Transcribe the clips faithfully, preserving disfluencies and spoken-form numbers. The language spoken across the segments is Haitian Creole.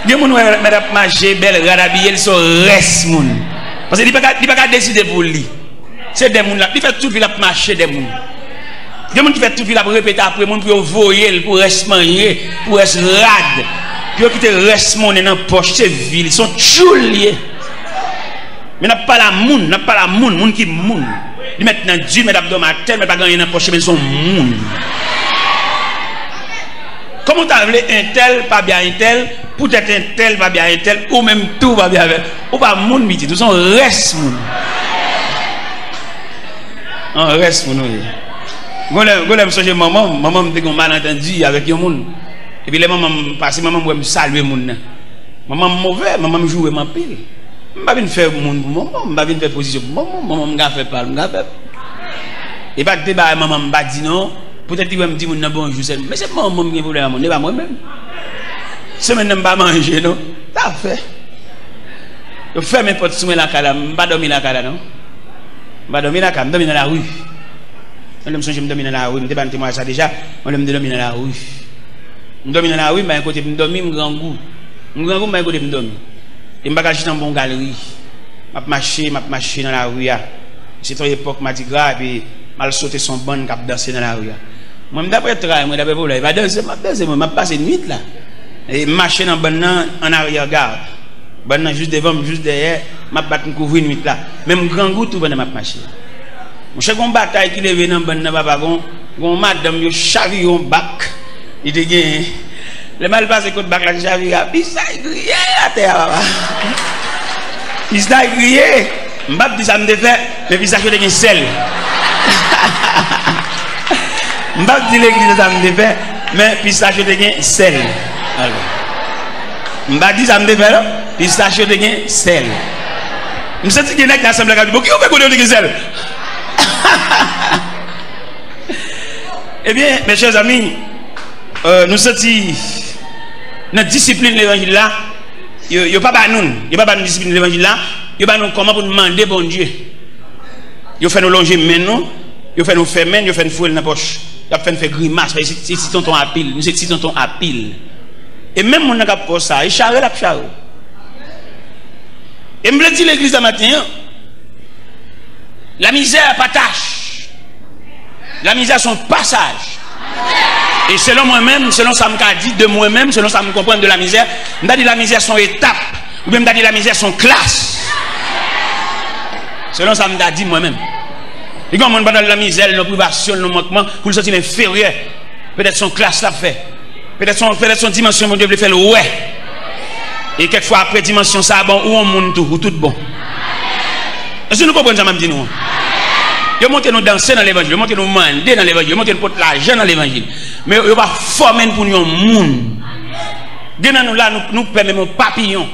Gen moun wè mèt ap mache, bèl rad abiye, l se yon rès moun. Paske li pa ka, li pa ka deside pou li. Se dè moun l ap, li fè tout vi l ap mache dè moun. Gen moun ki fè tout vi l ap repete apre moun pou yo voye l, pou rès manje, pou rès rad. Pou yo kite rès monnen nan pòch, se vi l, se yon tchoul li ye. Men n ap pale a moun, n ap pale a moun, moun ki moun. Li mèt nan di, mèt ap dòmi atè, mèt pa gen anyen nan pòch, men l se yon moun. Kòman w ta vle entèl pa byen entèl, poutèt entèl pa byen entèl, ou menm tou pa byen avè l? Ou pa moun, pitit, ou se yon rès moun. Yon rès moun ou ye. Gon lè, gon lè m sonje manman m, manman m te gen yon malantandi avèk yon moun. Epi lè manman m pase, manman m wè m salye moun nan. Manman m move, manman m joure m anpil. M pa vin fè moun pou manman m, m pa vin fè pozisyon pou manman m, manman m ka fè pa l, m ka fè. E pa t de bagay manman m pa di non, poutèt li wè m di moun nan bonjou sèlman. Men se manman m gen pwoblèm ak moun, e pa mwen menm. Semèn nan m pa manje non, sa fè. Yo fèmen pòt sou mwen lakay la, m pa dòmi lakay la non. M pa dòmi lakay, m dòmi nan lari. Yon lè m sonje m dòmi nan lari, m te ba n temwayaj sa deja, yon lè m te dòmi nan lari. M dòmi nan lari, m pa gen kote pou m dòmi, m grangou. M grangou, m pa gen kote pou m dòmi. E m pa ka chita anba yon galri. M ap mache, m ap mache nan lari a. Se te yon epòk madigra, epi m al sote sou yon bann k ap danse nan lari a. Mwen, m daprè tray mwen, daprè pwoblèm, e pa danse m ap danse, mwen, m ap pase nwit la. E m mache nan bann nan, an aryè gad. Bann nan jis devan m, jis dèyè, m ap bat m kouvri nwit la. Men m grangou tou pandan m ap mache. Monchè, gon batay ki leve nan bann nan, papa, gon, gon madanm yo chavire yon bak li te genyen. Lè m al pase kot bak la, li chavire a, pistach griye atè a, papa. Pistach griye. M p ap di sa m te fè, men pistach yo te gen sèl. M p ap di legliz sa m te fè, men pistach yo te gen sèl. Alò, m pa di sa m te fè non, pistach yo te gen sèl. M santi gen nèg nan asanble a k ap di, "Bon, ki ou fè kote yo te gen sèl?" Ebyen, mes chers amis, euh, nou santi nan disiplin levanjil la, yo, yo pa ba nou, yo pa ba nou disiplin levanjil la, yo ba nou kòman pou nou mande Bondye. Yo fè nou lonje men nou, yo fè nou fèmen l, yo fè n foure l nan pòch. Y ap fè n fè grimas, paske se, se ti tonton apil, nou se ti tonton apil. E menm moun nan k ap fè w sa, e chare l ap chare w. E m vle di legliz la maten an, la misère pa tâche. La misère se yon pasaj. E selon mwen menm, selon sa m ka di de mwen menm, selon sa m konprann de la misère, m ta di la misère se yon etap, oubyen m ta di la misère se yon klas. Selon sa m ta di mwen menm. Li gen yon moun pandan l nan mizè, l nan privasyon, l nan mankman, pou l santi l enferyè. Petèt se yon klas l ap fè. Petèt se yon, petèt se yon dimansyon Bondye vle fè l wè. E kèk fwa apre dimansyon sa a, bon, ou yon moun tou, ou tout bon. Èske nou konprann sa m ap di nou an? Yo montre nou danse nan levanjil, yo montre nou mande nan levanjil, yo montre nou pot lajan nan levanjil. Men yo, yo pa fòme n pou n yon moun. Gen nan nou la, nou, nou pè menm yon papiyon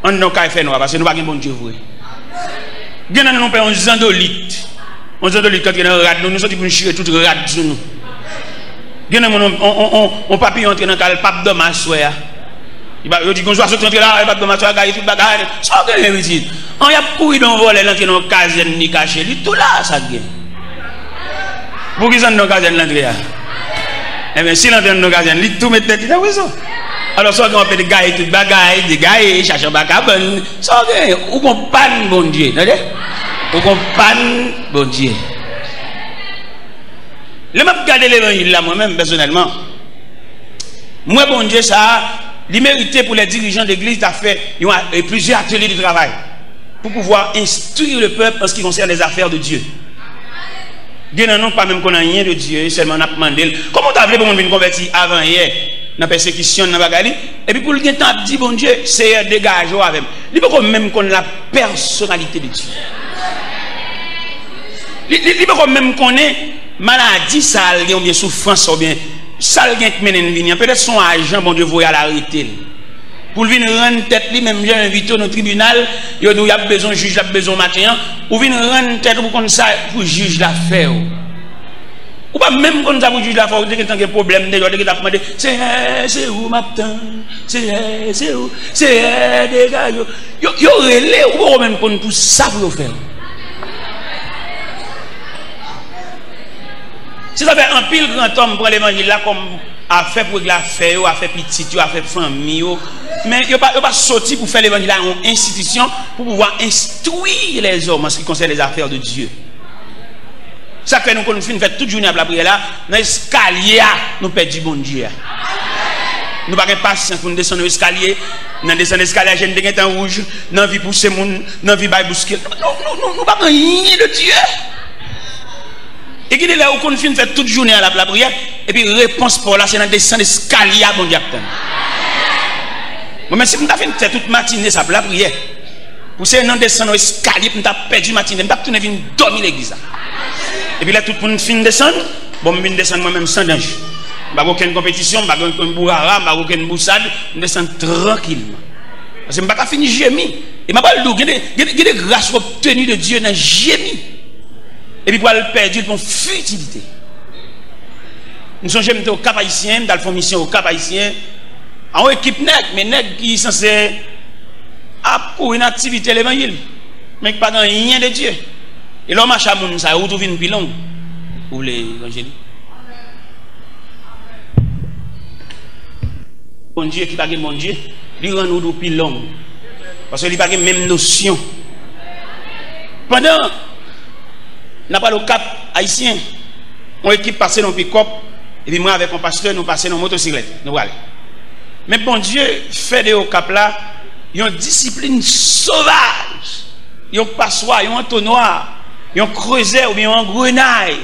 anndan yon kay fènwa, paske nou pa gen Bondye vre. Gen nan nou, nou pè yon zandolit. Yon zandolit k antre nan rad nou, nou santi pou nou chire tout rad sou nou. Gen nan moun, on, on, on, on, on papiyon antre nan kay, l p ap dòmi aswè a. Li pa, yo di, gon zwazo t rantre la, li p ap dòmi aswè a, gaye tout bagay. Sa w genyen, pitit? An, y ap kouri de yon vòlè, l antre nan yon kazèn, li kache, li tou la, sa k gen? Poukisa anndan yon kazèn l antre a? Enben, si l antre anndan yon kazèn, li tou met tèt li nan prizon. Alò, sa w gen, w ap mete gaye tout bagay, degaye, chache anba kabann. Sa w gen, ou gon pàn Bondye, tande? Ou gon pàn Bondye. Lè m ap gade levanjil la, mwen menm, pèsonèlman, m wè Bondye sa a, li merite pou lè dirijan legliz ta fè yon a-, e plizyè atelye de travay pou pouvwa enstwi le pèp an se ki konsène lèzafè de Dye. Gen nan nou pa menm konn anyen de Dye, sèlman n ap mande l. Kòman w ta vle pou moun vin konvèti avan yè nan pèsekisyon, nan bagay li, epi pou l gentan ap di Bondye, Seyè, degaje w avè m? Li poko menm konn la pèsonalite de Dye. Li, li, li poko menm konnen maladi sa l gen, oubyen soufrans sa, oubyen sa l gen k mennen l vini an. Petèt se yon ajan Bondye voye al arete l. Pou l vin rann tèt li, menm jan yo envite w nan tribinal, yo di w y ap bezwen jij la, ap bezwen w maten an, ou vin rann tèt ou pou konn sa pou jij la fè w. Ou pa menm konn sa pou jij la fè w, ou te gentan gen pwoblèm deyò, ou te gentan ap mande, Seyè, se ou m ap tann, Seyè, se ou, Seyè, degaje w. Yo, yo rele w, ou poko menm konn pou sa pou yo fè w. Se sa fè anpil grantòm pran levanjil la kòm afè pou regle afè yo, afè pitit yo, afè fanmi yo. Men yo pa, yo pa soti pou fè levanjil la yon enstitisyon pou pouvwa enstwi lèzòm an se ki konsène lèzafè de Dye. Sa k fè nou konn fin fè tout jounen ap lapriyè la, nan eskalye a, nou pèdi Bondye a. Nou pa gen pasyans pou n desann yon eskalye. Nan desann eskalye a, je n te gentan wouj, n anvi pouse moun, n anvi bay bouske. Nou, nou, nou, nou pa gen anyen de Dye. E gen de lè ou konn fin fè tout jounen an l ap lapriyè, epi repons pa w la se nan desann eskalye a Bondye ap tann. Mwen menm si m ta fin fè tout matine sa ap lapriyè, pou se nan desann yon eskalye pou m ta pèdi matine, m t ap tounen vin dòmi legliz la. Epi lè tout moun fin desann, bon, m vin desann mwen menm san danje. M pa gen okenn konpetisyon, m pa gen okenn bourara, m pa gen okenn bousad, m desann trankilman. Paske m pa ka fin jemi. E m ap al di w, gen de, gen de, gen de gras w obteni de Dye nan jemi. Epi pou al pèdi l pou yon fitilite. M sonje m te Okap Ayisyen, m t al fè yon misyon Okap Ayisyen. A yon ekip nèg, men nèg ki sanse ap kouri nan aktivite levanjil, men ki pa gen anyen de Dye. E lè w mache a moun sa yo, wout ou vin pi long. Ou vle evanjelik? Bondye ki pa gen Bondye, li rann wout ou pi long. Paske li pa gen menm nosyon. Pandan n ap pale Okap Ayisyen, yon ekip pase nan pikòp, epi mwen avèk yon pastè, nou pase nan motosiklèt, nou prale. Men Bondye fè de Okap la yon disiplin sovaj, yon paswa, yon antonwa, yon krezè oubyen yon angrenay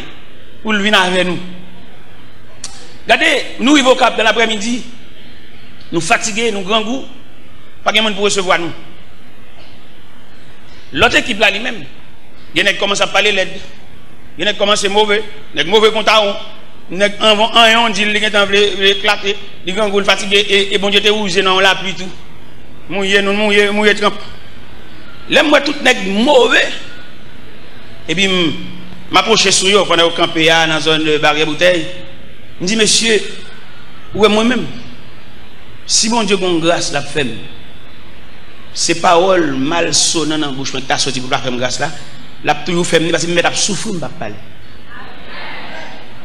pou l vin avè nou. Gade, nou rive Okap nan laprèmidi, nou fatige, nou grangou, pa gen moun pou resevwa nou. Lòt ekip la li menm, gen nèg kòmanse ap pale lèd, gen nèg kòmanse move, nèg move kon tawon, nèg anvan anyen w di l li gentan vle, vle eklate, li grangou, l fatige, e, e Bondye te wouze nan yon lapli tou. Mouye, nou mouye, mouye tranp. Lè m wè tout nèg move, epi m, m apwoche sou yo pandan yo kanpe a nan zòn, e, Baryè Boutèy, m di, "Mesye, ou wè mwen menm? Si Bondye gon gras l ap fè m, se pawòl malsonan nan bouch mwen ki ta soti pou l pa fè m gras la, l ap toujou fè m li, paske m mèt ap soufri, m p ap pale."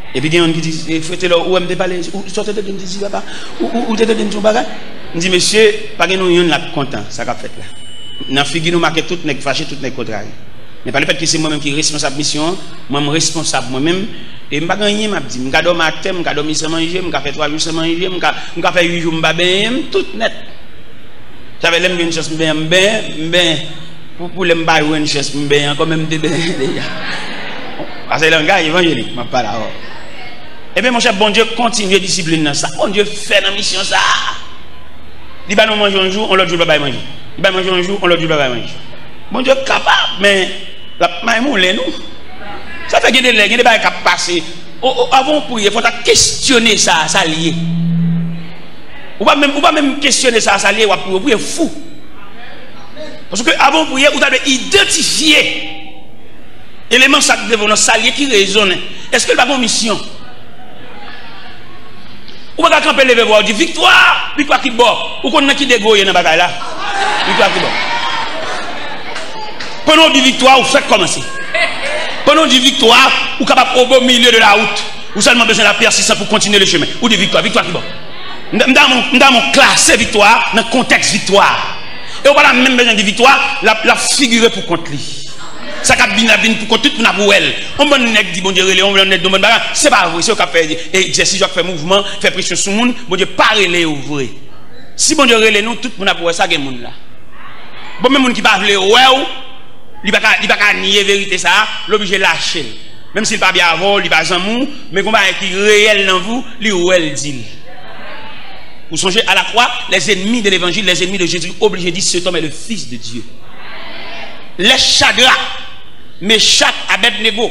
Epi gen youn ki di, "E, Frè Telò, ou wè m te pale, ou, sa w te tande m te di, papa? Ou, ou, ou te tande m di yon bagay?" M di, "Mesye, pa gen nou youn la k kontan sa k ap fèt la. Nan figi nou make tout nèg fache, tout nèg kontrarye. Men pa lefètke se mwen menm ki responsab misyon an, mwen m responsab mwen menm, e m pa gen anyen m ap di. M ka dòmi atè, m ka dòmi san manje, m ka fè twa jou san manje, m ka, m ka fè uit jou m pa benyen, m tout nèt." Sa fè lè m jwenn chans m benyen, m benyen, m benyen. Pou, pou lè m pa jwenn chans m benyen ankò, men m te benyen deja. Paske langaj evanjelik, m ap pale avè w. Ebyen, monchè, Bondye kontinye disiplin nan. Sa Bondye fè nan misyon sa a. Li ba nou manje yon jou, yon lòt jou, l pa bay manje. Li bay manje yon jou, yon lòt jou, l pa bay manje. Bondye kapab, men l ap maymoulen nou. Sa fè gen de lè, gen de bagay k ap pase. O, o, avan w priye, fò w ta kesyone sa, sa l ye. Ou pa menm, ou pa menm kesyone sa, sa l ye, w ap priye, w priye fou. Paske avan w priye, ou ta dwe idantifye eleman sa k devan w nan, sa l ye ki rezonnen. Èske l pa gen yon misyon? Ou pa ka kanpe leve vwa w di, "Viktwa! Viktwa ki bò?" Ou konn nan ki degre w ye nan bagay la? Viktwa ki bò? Pandan w di viktwa, ou fèk kòmanse. Pandan w di viktwa, ou kapab au beau milieu de la route. Ou sèlman bezwen la persistance pou kontinye le chemen. Ou di viktwa, viktwa ki bò? M ta, m ta renmen w klase viktwa nan kontèks viktwa. E ou pa ta menm bezwen di viktwa, l ap, l ap figire pou kont li. Sa k ap vin, ap vin pou kont tout moun ap wè l. Yon bann nèg di Bondye rele, yon bann nèg di yon bann bagay. Se pa vre, se yo k ap fè egzèsis, yo ap fè mouvman, fè presyon sou moun. Bondye pa rele yo vre. Si Bondye rele nou, tout moun ap wè sa gen moun la. Bon, men moun ki pa vle wè w, li pa ka, li pa ka nye verite sa a, l oblije lache l. Menm si l pa byen avè w, li pa zanmi w, men gon bagay ki reyèl nan vi w, li wè l di l. Ou sonje, à la croix, les ennemis de l'évangile, les ennemis de Jésus, obligé di, "Cet homme est le Fils de Dieu." Lè Chadrak, Mechak, Abèdnego,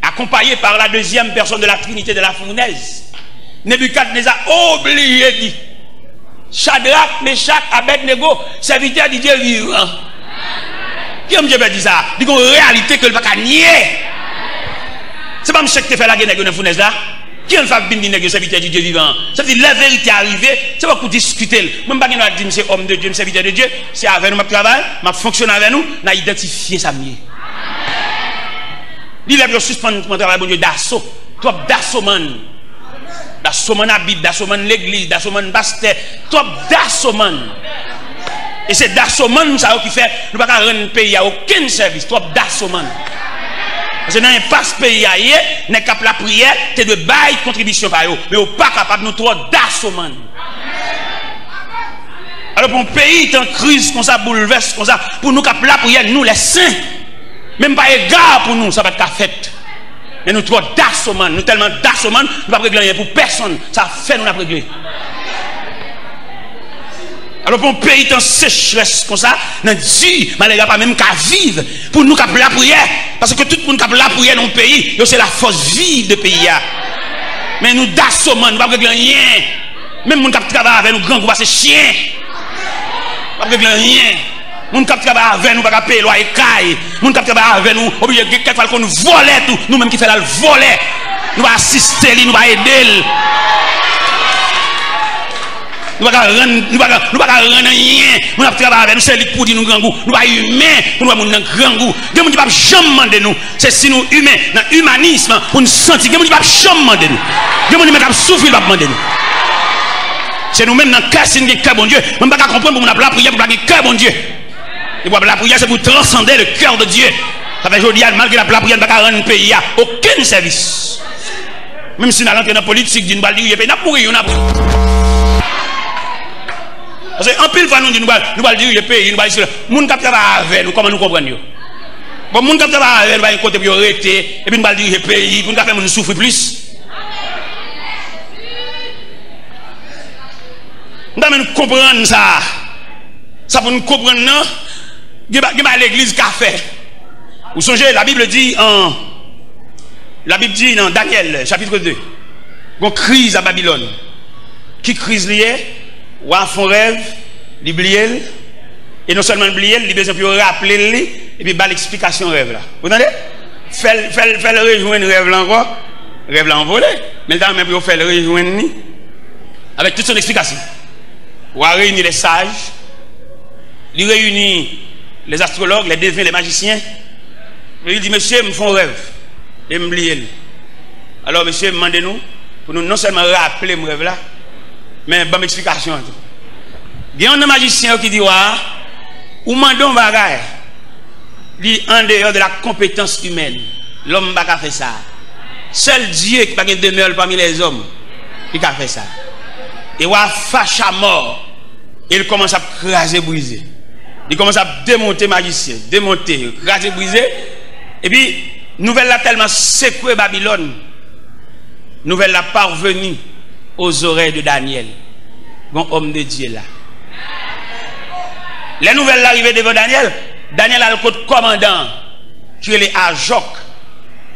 accompagné par la deuxième personne de la Trinité de la fournaise, Nebikadneza oblije di, "Chadrak, Mechak, Abèdnego, sèvitè di Dye vivan." Ki an Dye pè di sa? Li gon reyalite ke l pa ka nye. Se pa misye ki te fè lage nèg yo nan founèz la? Ki an l fè ap vin di nèg yo sèvitè di Dye vivan an? Sa vle di, lè verite a rive, se pa pou diskite l. Mwen, m pa gen dwa di m se òm de Dye, m sèvitè de Dye. Se avè nou m ap travay, m ap fonksyone avè nou, n a idantifye sa m ye. Li lè pou yo sispann pran travay Bondye daso. Twòp dasomann. Dasomann a Bib, dasomann legliz, dasomann pastè. Twòp dasomann. E se dasomann sa yo ki fè nou pa ka rann peyi a okenn sèvis, twòp dasomann. Paske nan enpas peyi a ye, nèg k ap lapriyè te dwe bay kontribisyon pa yo, men yo pa kapab, nou twò dasomann. Alò, pou yon peyi te an kriz konsa, boulvès konsa, pou nou k ap lapriyè, nou lèsen, menm pa ega pou nou, sa pa t ka fèt. Men nou twò dasomann, nou tèlman dasomann, nou p ap regle anyen pou pèsonn. Sa fè nou n ap regle. Alò, pou yon peyi tan sechrès konsa, nan di, malere a pa menm ka viv, pou nou k ap lapriyè, paske tout moun k ap lapriyè nan yon peyi, yo se lafòs viv de peyi a. Men nou dasomann, nou p ap regle anyen. Menm moun k ap travay avè nou grangou pase chen. P ap regle anyen. Moun k ap travay avè nou pa ka peye lwaye kay. Moun k ap travay avè nou oblije gen kèk fwa l konn vòlè tou. Nou menm ki fè l al vòlè. Nou pa asiste li, nou pa ede l. Nou pa ka rann, nou pa ka, nou pa ka rann anyen. Moun ap travay avè nou, se li k pou di nou grangou. Nou pa imen pou nou wè moun nan grangou. Gen moun ki p ap janm mande nou. Se si nou imen, nan imanism, pou n santi. Gen moun ki p ap janm mande nou. Gen moun li menm k ap soufri, li p ap mande nou. Se nou menm nan kè, si n gen kè Bondye. Mwen m pa ka konprann pou moun ap lapriyè pou pa gen kè Bondye. E pou ap lapriyè, se pou transande le cœur de Dieu. Sa fè jodi a, malgre n ap lapriyè, n pa ka rann peyi a okenn sèvis. Menm si n al antre nan politik, di nou pral dirije peyi, n ap mouri youn apre. Paske anpil fwa nou di nou pral, nou pral dirije peyi, nou pral dirije moun k ap travay avè nou, kòman nou konprann yo? Bon, moun k ap travay avè nou pa gen kote pou yo rete, epi nou pral dirije peyi, pou nou ka fè moun soufri plis. M ta renmen nou konprann sa. Sa pou nou konprann nan, gen ba- gen bagay legliz ka fè. Ou sonje, la Bib di an, la Bib di nan Danyèl, chapit de, gon kriz a Babilòn. Ki kriz li ye? Wa fè yon rèv, li bliye l, e non sèlman l bliye l, li bezwen pou yo raple l li, epi ba l eksplikasyon rèv la. Ou tande? Fè l, fè l, fè l rejwenn rèv la ankò. Rèv la anvole, men l ta renmen pou yo fè l rejwenn li avèk tout son eksplikasyon. Wa reyini les sages, li reyini les astrologues, les devins, les magiciens. Li di, mesye, m fè yon rèv e m bliye l. Alò, mesye, m mande nou pou nou non sèlman raple m rèv la, men ban m eksplikasyon an tou. Gen youn nan majisyen yo ki di wa a, ou mande yon bagay, li andeyò de la konpetans imèn. Lòm pa ka fè sa. Sèl Dye ki pa gen demè l pami lèzòm ki ka fè sa. E wa a fache amò, e l kòmanse ap kraze brize. Li kòmanse ap demonte majisyen, demonte, kraze brize. Epi, nouvèl la tèlman sekwe Babilòn, nouvèl la parvenu aux oreilles de Daniel. Gon òm de Dye la. Lè nouvèl la rive devan Danyèl, Danyèl al kot kòmandan an, ki rele Ajòk.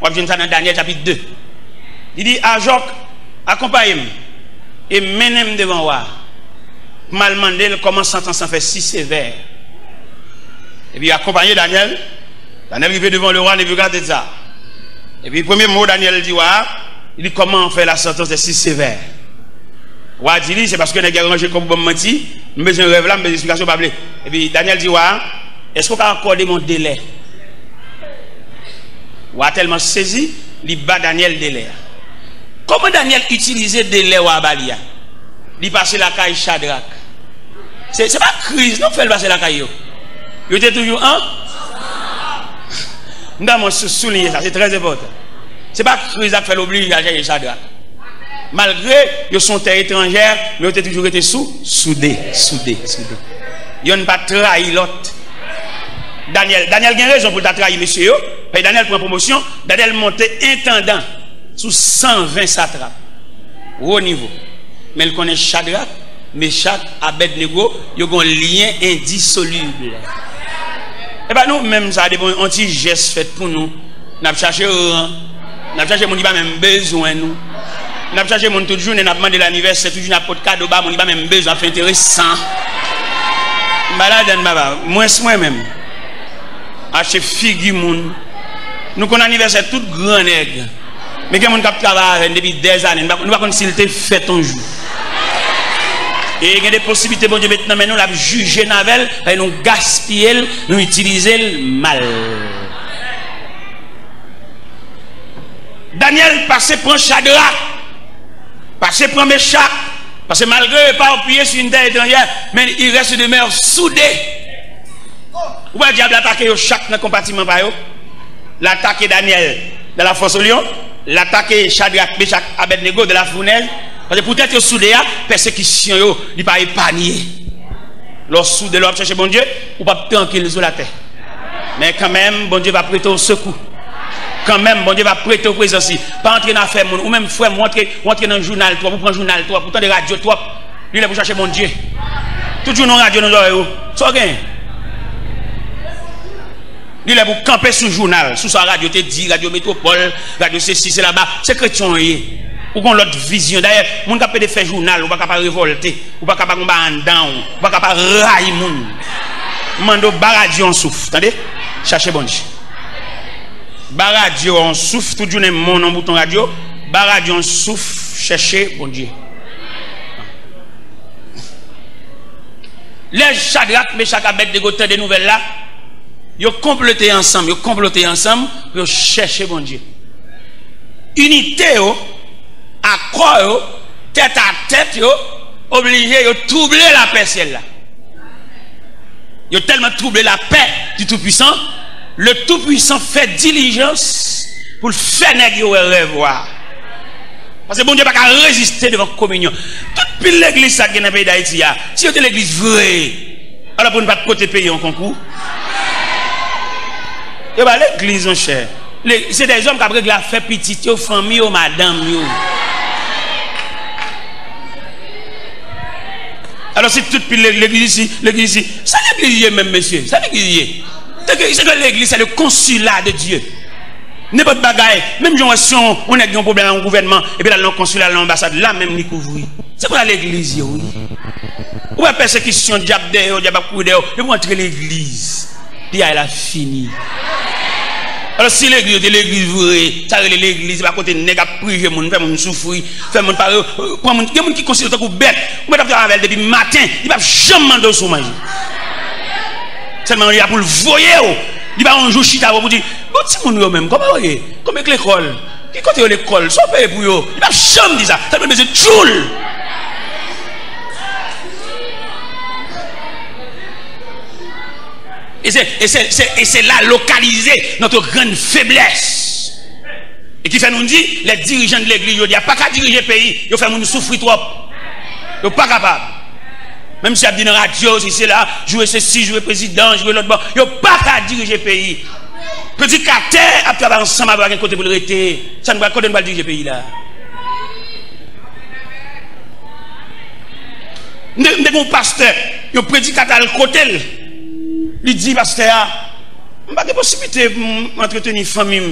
W ap jwenn sa nan Danyèl chapit de. Li di, Ajòk, akonpaye m e mennen m devan wa a, pou m al mande l kòman santans lan fè si sevè. Epi yo akonpaye Danyèl. Danyèl rive devan lewa Nebikadneza. Epi premye mo Danyèl di wa a, li di, kòman fè la santans est si sévère? Wa a di li, se paske nèg yo ranje kò pou ban m manti, m bezwen rèv la, m bezwen eksplikasyon, w pa vle. Epi Danyèl di wa a, èske w ka akòde m yon delè? Wa a tèlman sezi, li ba Danyèl delè a. Kòman Danyèl itilize delè wa a ba li a? Li pase lakay Chadrak. Se, se pa kriz non k fè l pase lakay yo. Yo te toujou an. M ta renmen sou- souliye sa, se trè enpòtan. Se pa kriz la k fè l oblije al chèche Chadrak. Malgre yo se yon tè etranjè, men yo te toujou rete sou, soude, soude, soude. Yonn pa trayi lòt. Danyèl, Danyèl gen rezon pou l ta trayi mesye yo. Paske Danyèl pran pwomosyon, Danyèl monte entandan sou san ven satrap. Wo nivo. Men l konnen Chadrak, Mechak, Abèdnego, yo gen yon lyen endisolib. E pa nou menm sa, depi yon ti jès fèt pou nou, n ap chache ran, n ap chache moun ki pa menm bezwen nou. N ap chache moun tout jounen, n ap mande l anivèsè, tout jounen ap pot kado ba moun ki pa menm bezwen, ap fè enteresan. M pa ladann, papa, mwens mwen menm. Achte figi moun. Nou konn anivèsè tout gran nèg. Men gen moun k ap travay avè n depi dèzane, nou pa, nou pa konn si l te fèt yon jou. E gen de posiblite Bondye met nan men nou, l ap jije n avè l, paske nou gaspiye l, nou itilize l mal. Danyèl pase pran Chadrak, pase pran Mechak, Paske malgre yo pa apiye sou yon tè etranjè, men ils restent, demeurent soudés. Ou wè dyab la atake yo chak nan konpatiman pa yo. L atake Daniel dans la fosse aux lions, l atake Chadrak, Mechak, Abèdnego dans la fournaise. Paske poutèt yo soude a, pèsekisyon yo, li pa epanye. Lè w soude, lè w ap chèche Bondye, ou p ap trankil sou latè. Men kanmenm, Bondye va prete w sekou. Kanmenm, Bondye va prete w prezans li. Pa antre nan afè moun. Ou menm, frè m, ou antre, ou antre nan jounal twòp, ou pran jounal twòp, ou tande radyo twòp. Li lè pou chache Bondye. Tout jounen w radyo nan zòrèy ou. Sa w gen? Li lè pou kanpe sou jounal, sou sa radyo te di, radyo Metwopòl, radyo sesi, sela ba. Se kretyen w ye. Ou gen yon lòt vizyon. Dayè, moun k ap pede fè jounal, ou pa ka pa revòlte, ou pa ka pa gen yon bagay anndan w, ou pa ka pa rayi moun. M mande w, ba radyo yon souf, tande? Chache Bondye. Ba radyo yon souf, tout jounen moun yon bouton radyo, ba radyo yon souf, chèche Bondye. Lè Chadrak, Mechak, Abèdnego tande nouvèl la, yo konplote ansanm, yo konplote ansanm pou yo chèche Bondye. Inite yo, akò yo, tèt a tèt yo, oblije yo twouble lapè syèl la. Yo tèlman twouble lapè du Tout-Puissant, le Tout-Puissant fè dilijans pou l fè nèg yo wè rèv wa. Paske Bondye pa ka reziste devan kominyon. Tout pil legliz sa k gen nan peyi Dayiti a, si yo te legliz vre, alò pou n pa t pote peyi an konkou. Yo pa legliz, monchè. Le, se dèzòm k ap regle afè pitit yo, fanmi yo, madanm yo. Alò, si tout pil le-, legliz isi, legliz isi, sa legliz ye menm, mesye? Sa legliz ye? Tanke, se ke legliz, se le consulat de Dieu. Nenpòt bagay, menm jan w wè si yon, yon nèg gen yon pwoblèm ak yon gouvènman, epi l al nan yon konsila, al nan yon anbasad, la menm li kouvri. Se konsa legliz ye, wi. Ou wè pèsekisyon, dyab dèyè w, dyab ap kouri dèyè w, depi w antre legliz, piyay la fini. Alò, si legliz yo te legliz vre, sa rele legliz, se pa kote nèg ap prive moun, fè moun soufri, fè moun pa, pran moun, gen moun ki konsidere w tankou bèt, ou mèt ap travay avè l depi maten, li p ap janm mande w si w manje. Sèlman li la pou l voye w. Li pa yon jou chita pou di, bon, timoun yo menm, kòman yo ye? Kòman k lekòl? Ki kote yo lekòl? Sa w peye pou yo? Li p ap janm di sa. Sèlman l bezwen tchoul. E se, e se, se, e se la lokalize notre grande faiblesse. E ki fè nou di, lè dirijan de legliz jodi a pa ka dirije peyi, yo fè moun soufri twòp. Yo pa kapab. Menm si y ap di nan radyo, si se la, joure sesi, joure prezidan, joure lòt bò, yo pa ka dirije peyi. Predikatè ap travay ansanm avè w, pa gen kote pou l rete. Sa n pral, kote n pral dirije peyi la? M te, m te gen yon pastè, yon predikatè al kote l. Li di pastè a, m pa gen posiblite pou m antreteni fanmi m.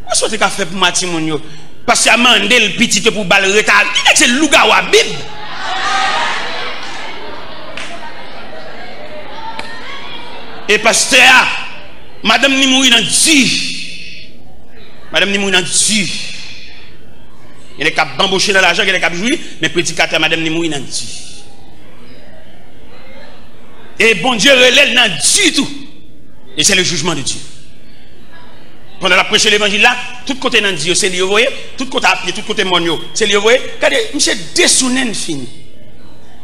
Kisa w te ka fè pou m ak timoun yo? Pastè a mande l pitit yo pou ba l reta. Li nèg se lougawou a Bib. E pastè a, madanm ni mouri nan di. Madanm ni mouri nan di. Gen nèg k ap banboche nan lajan, gen nèg k ap jwi, men predikatè madanm ni mouri nan di. E Bondye rele l nan di tou. E se le jijman de Dye. Pandan l ap preche levanjil la, tout kote nan di yo, se li yo voye, tout kote a pye, tout kote mòn yo, se li yo voye. Gade, misye desounen fini.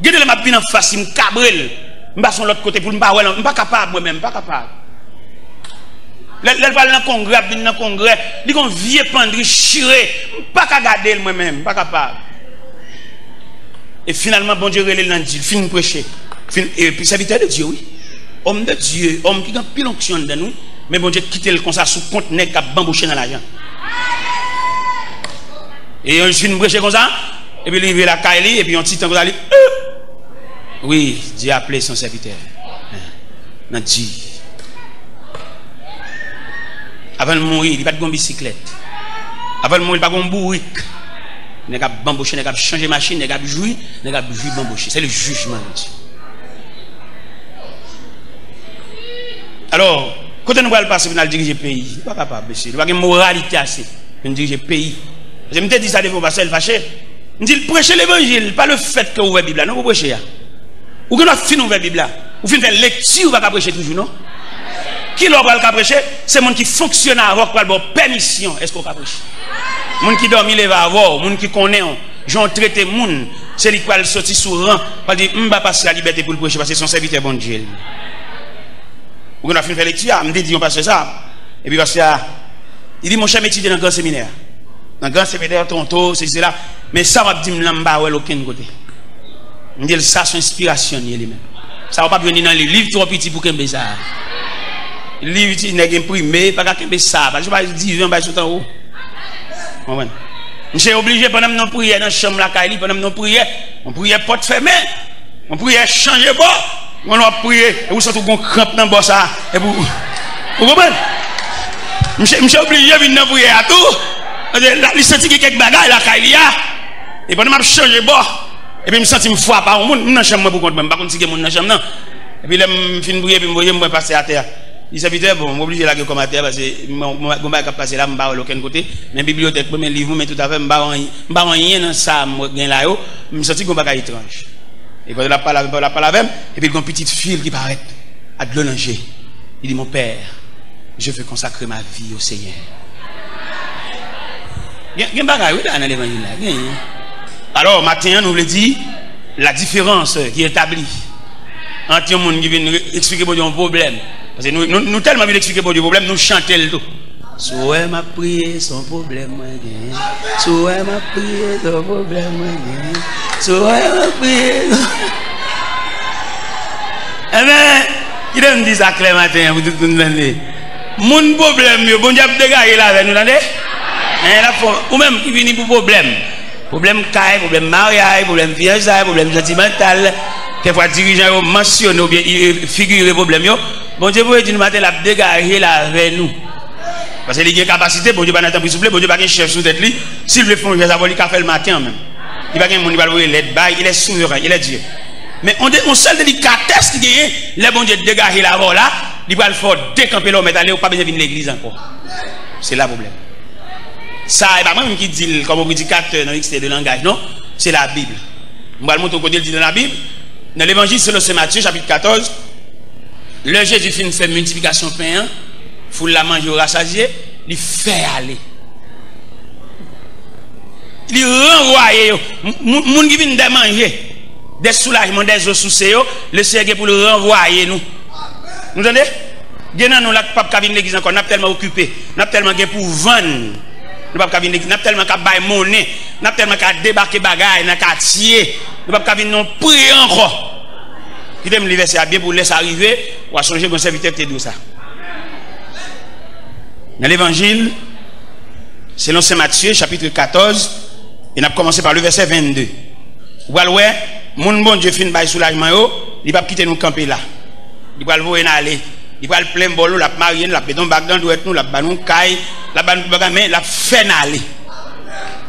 Gen de lè m ap vin anfas li, m kabre l, m pase yon lòt kote pou l, m pa wè l, m pa kapab, mwen menm, m pa kapab. Lè, lè l pral nan kongrè, ap vin nan kongrè, li gon vye pandri chire, m pa ka gade l, mwen menm, m pa kapab. E finalman, Bondye rele l nan di l, fin preche. Fin, epi sèvitè de Dye, wi. Òm de Dye, òm ki gen anpil onksyon anndan l, wi. Men Bondye kite l konsa sou kont nèg k ap banboche nan lajan. E yon fin preche konsa, epi li rive lakay li, epi yon ti tan konsa, li, euh! Wi, Dye aple son sèvitè. Nan di. Avan l mouri, li pa t gen yon bisiklèt. Avan l mouri, li pa t gen yon bourik. Nèg ap banboche, nèg ap chanje machin, nèg ap jwi, nèg ap jwi banboche. Se le jijman de Dye. Alò, kote nou pral pase pou n al dirije peyi? Nou pa kapab, mesye. Nou pa gen moralite ase pou n dirije peyi. Paske m te di sa devan yon pastè, l fache. M di l, preche levanjil, pa le fèt ke w ouvè Bib la, non, pou preche a. Ou gen dwa fin ouvè Bib la. Ou fin fè lekti, ou pa ka preche toujou, non? Kilè w pral ka preche? Se moun ki fonksyone avè w k pral ba w pèmisyon. Èske w ka preche? Moun ki dòmi leve avè w, moun ki konnen w, jan w trete moun, Se li k pral soti sou ran, pral di, "M ba pastè a libète pou l preche, paske se yon sèvitè Bondye l ye." Ou gen dwa fin fè lekti a, m te di yon pastè sa, epi pastè a, li di, "Monchè, m etidye nan gran seminè, nan gran seminè Toronto, sesi, sela, men sa w ap di m lan, m pa wè l okenn kote." M di l, "Sa se yon enspirasyon l ye li menm. Sa w p ap jwenn li nan liv, liv twò piti pou kenbe sa a. Liv ti nèg enprime, pa ka kenbe sa a, paske se pa diven bay sot anwo." Konprann? Misye oblije, pandan m nan priyè nan chanm lakay li, pandan m nan priyè, yon priyè pòt fèmen, yon priyè chanje bò, yon lè w ap priye, epi w santi w gon kranp nan bò sa a, epi w, ou konprann? Misye, misye oblije vin nan priyè a tou, paske la, li santi gen kèk bagay lakay li a, e pandan m ap chanje bò, epi m santi m frape a yon moun, m nan chanm mwen pou kont mwen, m pa konn si gen moun nan chanm nan, epi lè m fin priye, epi m voye, m wè pastè atè a. Li, "Sèvitè, bon, m oblije lage kò m atè, paske m, m, gon bagay k ap pase la, m pa wè l okenn kote. Men bibliyotèk mwen, men liv mwen, men tout afè m, m pa wè anyen, m pa wè anyen nan sa m gen la yo. M santi gon bagay etranj." E pandan l ap pale avè m, pandan l ap pale avè m, epi gon pitit fi l ki parèt, ak dlo nan je. Li di, "Mon père, je veux consacrer ma vie au Seigneur." Gen, gen bagay, wi, la, nan levanjil la. Gen. Alò, maten an, nou vle di, la différence qui est établie ant yon moun ki vin re-, eksplike Bondye yon pwoblèm. Paske nou, nou, nou tèlman vin eksplike Bondye pwoblèm, nou chante l tou. Si w wè m ap priye, se yon pwoblèm mwen genyen. Si w wè m ap priye, se yon pwoblèm mwen genyen. Si w wè m ap priye, se... Enben, kite m di sa klè maten an pou tout moun tande. Moun pwoblèm yo, Bondye ap degaje l avè nou, tande? Enben, l ap fè, ou menm ki vini pou pwoblèm. Pwoblèm kay, pwoblèm maryaj, pwoblèm fiyansay, pwoblèm santimantal. Kèkfwa dirijan yo mansyone oubyen i-, figire pwoblèm yo. Bondye voye di nou maten, l ap degaje l avè nou. Paske li gen kapasite, Bondye pa nan tanpri souple, Bondye pa gen chèf sou tèt li. Si l vle fè yon jès avè w, li ka fè l maten an menm. Li pa gen moun li pral voye lèt bay, il est souverain, il est Dieu. Men on de, on sèl delikatès ki genyen, lè Bondye degaje l avè w la, li pral fè w dekanpe la, ou mèt ale, ou pa bezwen vin legliz ankò. Se la pwoblèm. Sa, e pa mwen menm ki di l kòm yon predikatè nan ekstrè de langaj, non. Se Labib. M pral montre w kote l di nan Labib. Nan Levanjil selon Sen Matye, chapit katòz, lè Jezi fin fè miltiplikasyon pen an, foul la manje, yo rasazye, li fè ale. Li ranvwaye yo. M-, moun, moun ki vin dè manje, dè soulajman, dè zo souse yo, Lesenyè gen pou l ranvwaye nou. Nou tande? Gen nan nou la k p ap ka vin legliz ankò, n ap tèlman okipe, n ap tèlman gen pou vann, nou p ap ka vin legliz, n ap tèlman ka bay monnen, n ap tèlman ka debake bagay nan katye, nou p ap ka vin nan priyè ankò. Kite m li vèsè a byen pou lè sa rive, w a sonje gon sèvitè ki te di w sa. Nan Levanjil selon Sen Matye, chapit katòz, e n ap kòmanse pa le vèsè vennde. Ou pral wè, moun Bondye fin bay soulajman yo, li p ap kite nou kanpe la. Li pral voye n ale. Li pral plen bòl nou, l ap marye n, l ap mete yon bag nan dwèt nou, l ap ba nou kay, l ap ba nou tout bagay, men l ap fè n ale.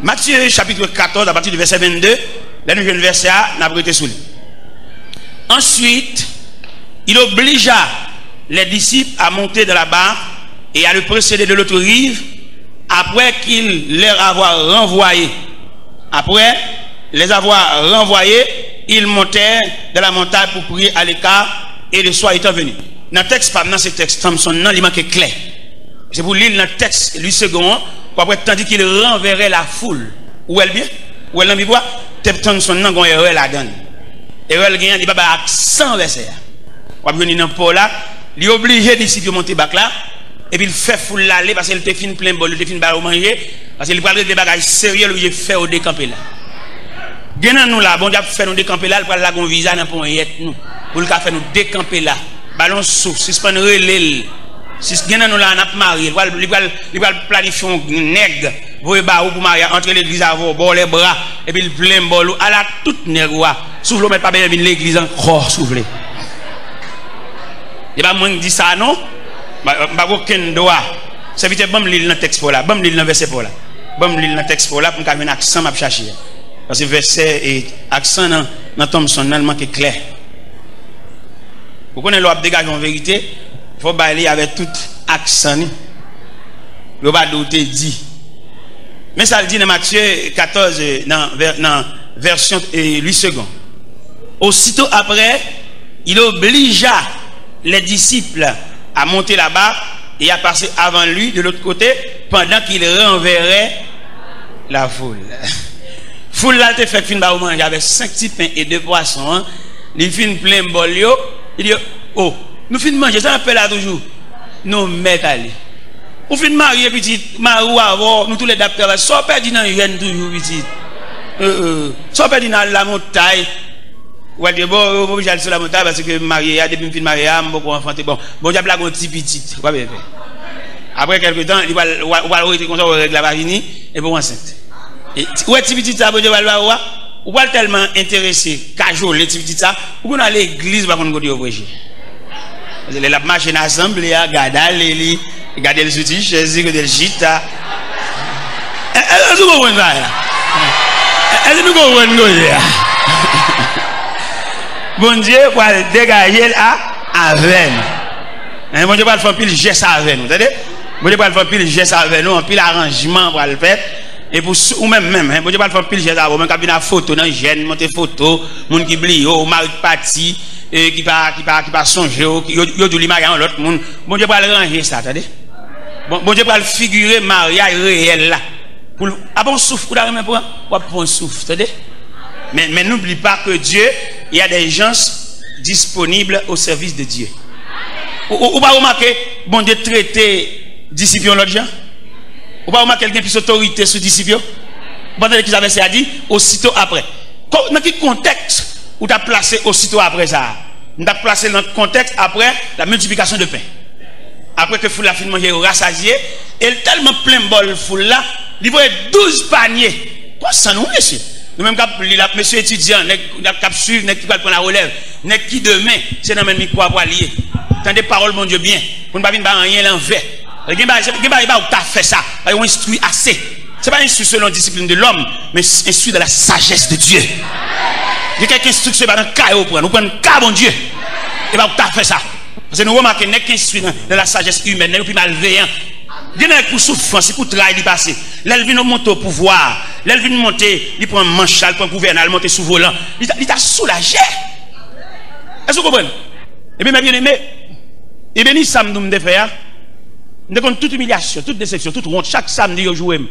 Matye chapit katòz, apati de vèsè vennde, lè nou jwenn vèsè a, n ap rete sou li. Ensuite, il obligea les disciples à monter dans la barque et à le précéder de l'autre rive, après qu'il leur avoir renvoyé. Après les avoir renvoyés, ils montèrent dans la montagne pour prier à l'écart, et le soir étant venu. Nan tèks pa m nan, se tèks Thompson nan, li manke klè. Se pou li l nan tèks Louis Segond an, pou apre, tandis qu'il renverrait la foule. Ou wè l byen? Ou wè l nan Bib la? Tèks Thompson nan gon erè ladan l. Erè l genyen, li pa bay aksan vèsè a. W ap jwenn li nan pò la, li oblije disip yo monte bak la, epi l fè foul la ale, paske l te fin plen bòl, li te fin ba yo manje, paske li pral regle bagay serye, l oblije fè yo dekanpe la. Gen nan nou la, Bondye ap fè nou dekanpe la, l pral lage yon viza nan ponyèt nou, pou l ka fè nou dekanpe la. Ba l yon souf, sispann rele l. Sis-, gen nan nou la, n ap marye, li pral, li pral, li pral planifye yon nèg, voye ba ou pou marye, antre legliz avè w, ba w lèbra, epi l plen bòl ou, ala tout nèg ou a. Soufle w mèt pa bezwen vin legliz ankò, soufle. E pa mwen k di sa non. M pa, m pa gen okenn dwa. Sèvitè, ban m li l nan tèks pa w la, ban m li l nan vèsè pa w la. Ban m li l nan tèks pa w la pou m ka jwenn aksan m ap chache a. Paske vèsè e aksan nan, nan Thompson nan, l manke klè. Ou konnen lè w ap degaje yon verite, fò w bay li avèk tout aksan li. Yo pa di w te di. Men sa l di nan Matye katòz, nan vè-, nan vèsyon, eh, Louis Segond. Aussitôt après, il obligea les disciples à monter là-bas et à passer avant lui de l'autre côté, pendant qu'il renverrait la foule. Foul la te fèk fin ba yo manje avèk senk ti pen e de pwason an, li fin plen bòl yo, li di yo, "O, nou fin manje, sa n ap fè la toujou?" Nou mèt ale. Ou fin marye, pitit, mari w avè w, nou toulède ap travay. Sa w pèdi nan jèn toujou, pitit? Sa w pèdi nan al lamontay? Ou al di, "Bon, m oblije al sou lamontay paske m marye a, depi m fin marye a, m poko anfante." Bon, Bondye ap lage yon ti pitit. Ou pa byen fè. Apre kèlke tan, li pral, ou pral rete konsa, ou wè règ la pa vini, epi ou ansent. E ti, ou wè ti pitit sa Bondye pral ba ou a, ou pral tèlman enterese, kajole ti pitit sa, ou konn al legliz, ou pa konn kote yo preche. Paske lè l ap mache nan asanble a, gade ale li, gade l sou ti chèz li, kote l chita. Èske nou konprann sa la? Èske nou konprann koze a? Bondye pral degaje l a, avè nou. Hein, Bondye pral fè anpil jès avè nou, tande? Bondye pral fè anpil jès avè nou, anpil aranjman pral fèt. E pou sou, ou menm, menm, hein, Bondye pral fè anpil jès avè w, menm k ap vin ak foto nan jèn, monte foto, moun ki bliye w, mari k pati, e ki pa, ki pa, ki pa sonje w, ki, yo, yo di w li marye a yon lòt moun. Bondye pral ranje sa, tande? Bon, Bondye pral figire maryaj reyèl la. Pou l, apa yon souf ou ta renmen pran? W ap pran yon souf, tande? Men, men n'oublie pas que Dieu, il y a des gens disponibles au service de Dieu. Ou, ou, ou pa remake Bondye trete disip yo yon lòt jan? Ou pa remake l gen plis otorite sou disip yo? Ou pa tande kisa vèsè a di? Osito apre. Ko-, nan ki kontèks ou t ap plase osito apre sa a? M t ap plase l nan kontèks apre la multiplication de pain. Apre ke foul la fin manje, yo rasazye, e l tèlman plen bòl foul la, li voye douz panye. Konsa nou, mesye. Nou menm k ap li l ap, mesye etidyan, nèg, nèg k ap swiv, nèg ki pral pran larelèv, nèg ki demen, se nan men mikwo a pral ye. Tande pawòl Bondye byen, pou n pa vin bay anyen lanvè. Gen bagay, gen bagay, ba ou ta fè sa, pa yo enstwi ase. Se pa enstwi selon disiplin de lòm, men enstwi dans la sagesse de Dieu. Gen kèk enstriksyon, e pa nan ka yo pran, nou pran nan ka Bondye. E ba ou ta fè sa. Paske nou remake nèg ki enstwi nan, dans la sagesse humaine, nèg yo pi malveyan. Gen nèg pou soufrans, se pou tray li pase. Lè l vin monte o pouvwa, lè l vin monte, li pran manch la, li pran gouvènay, li monte sou volan. Li ta, li ta soulaje. Èske w konprann? Ebyen, mè byeneme, ebyen, ni sa m di w m te fè a, m te konn tout imilyasyon, tout desepsyon, tout wont. Chak samdi, yo joure m.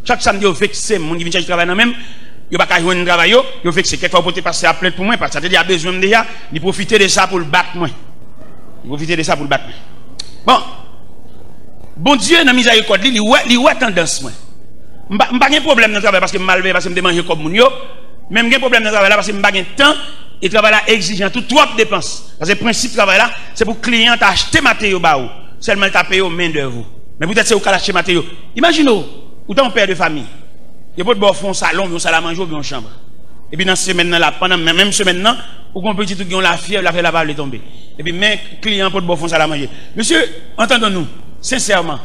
Chak samdi, yo vekse m. Moun ki vin chèche travay nan men m, yo pa ka jwenn travay yo, yo vekse. Kèk fwa, yo pote pastè a plent pou mwen, pastè a te di a bezwen m deja, li pwofite de sa pou l bat mwen. Li pwofite de sa pou l bat mwen. Bon, Bondye, nan mizèrikòd li, li wè, li wè tandans mwen. M pa, m pa gen pwoblèm nan travay paske m malveyan, paske m te manje kòb moun yo, men m gen pwoblèm nan travay la paske m pa gen tan, e travay la egzijan tou, twòp depans. Paske prensip travay la, se pou kliyan ta achte materyo ba ou, sèlman l ta peye w mendèv ou. Men poutèt se ou k al achte materyo. Imajine w, ou ta yon pè de fanmi. Yo pot ba w fè yon salon, yon sal a manje oubyen yon chanm. Epi nan semèn nan la, pandan men, menm semèn nan, ou gen yon pitit ou gen yon lafyèv, lafyèv la pa vle tonbe. Epi men kliyan an pot ba w fè yon sal a manje. Mesye, entendons-nous, sensèman,